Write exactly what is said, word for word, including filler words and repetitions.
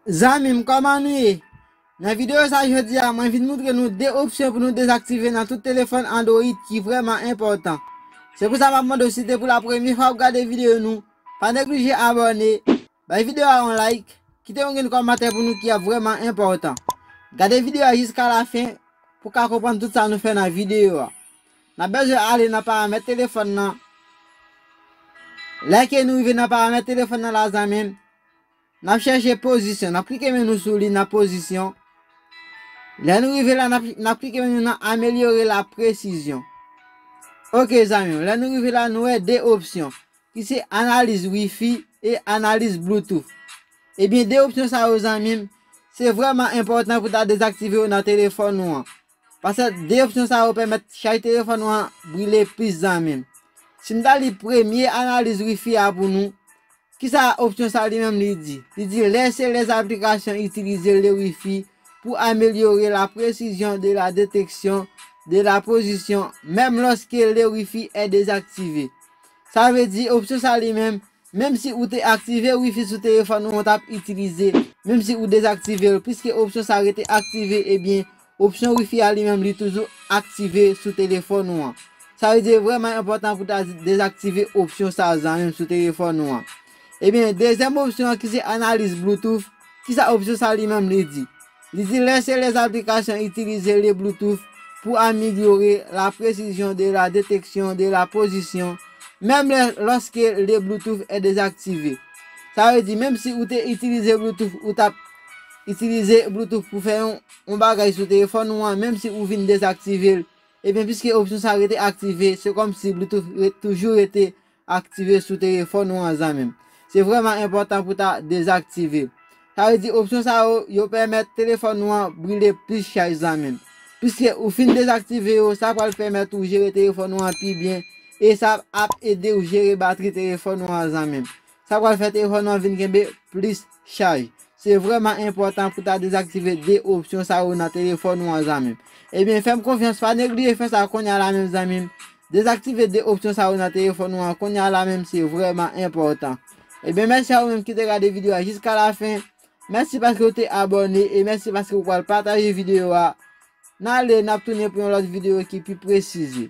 Zanmi m, kòman nou ye? Nan videyo sa jodi a, mwen vin moutre nou de opsyon pou nou dezaktive nan tout telefòn Android ki vrèman enpòtan. Se pou sa m ap mande w, si te pou la premye fwa w gade videyo nou, pa neglije abòne, bay videyo a yon like, kite yon grenn kòmantè pou nou ki ap vrèman enpòtan. Gade videyo a jiska lafen pou w ka konprann tout sa nou fè nan videyo a. N ap bezwen ale nan paramèt telefòn nan. Lè ke nou rive nan paramèt telefòn nan la, zanmi m, n ap chèche pozisyon. N ap klike men nou sou li nan pozisyon. Lè nou rive la, n ap, n ap klike men nou nan amelyore la presizyon. Oke, zanmi m, lè nou rive la, nou wè de opsyon, ki se analiz Wi-Fi e analiz Bluetooth. Ebyen, de opsyon sa yo, zanmi m, se vrèman enpòtan pou ta dezaktive yo nan telefòn ou an. Paske de opsyon sa yo pèmèt chay telefòn ou an brile plis, zanmi m. Si m ta li premye analiz Wi-Fi a pou nou, kisa opsyon sa li menm li di? Li di, lè se les applications utilisent le Wi-Fi pour améliorer la précision de la détection de la position, même lorsque le Wi-Fi est désactivé. Sa vle di, opsyon sa li menm, menm si ou te aktive Wi-Fi sou telefòn ou an, w t ap itilize, menm si ou dezaktive l, piske opsyon sa rete aktive, ebyen, opsyon Wi-Fi a li menm, li toujou aktive sou telefòn ou an. Sa vle di, vrèman enpòtan pou ta dezaktive opsyon sa, zanmi m, sou telefòn ou an. Ebyen, dezyèm opsyon an ki se analiz Bluetooth, kisa opsyon sa li menm li di? Li di, laissez les applications utiliser le Bluetooth pour améliorer la précision de la détection de la position, même le- lorsque le Bluetooth est désactivé. Sa vle di, menm si ou te itilize Bluetooth, ou t ap itilize Bluetooth pou fè yon, yon bagay sou telefòn ou an, menm si ou vin dezaktive l, ebyen, piske opsyon sa rete aktive, se kòmsi Bluetooth re- toujou rete aktive sou telefòn ou an, zanmi m. Se vrèman enpòtan pou ta dezaktive. Sa vle di, opsyon sa yo, yo pèmèt telefòn ou an brile plis chay, zanmi m. Piske ou fin dezaktive yo, sa pral pèmèt ou jere telefòn ou an pi byen, e sa ap ede w jere batri telefòn ou an, zanmi m. Sa pral fè telefòn ou an vin kenbe plis chay. Se vrèman enpòtan pou ta dezaktive de opsyon sa yo nan telefòn ou an, zanmi m. Ebyen, fè m konfyans, pa neglije fè sa kounye a la menm, zanmi m. Dezaktive de opsyon sa yo nan telefòn ou an kounye a la menm, se vrèman enpòtan. Ebyen, mèsi a ou menm ki te gade videyo a jiska lafen. Mèsi paske w te abòne e mèsi paske w pral pataje videyo a. N ale, n ap tounen pou yon lòt videyo ki pi presize.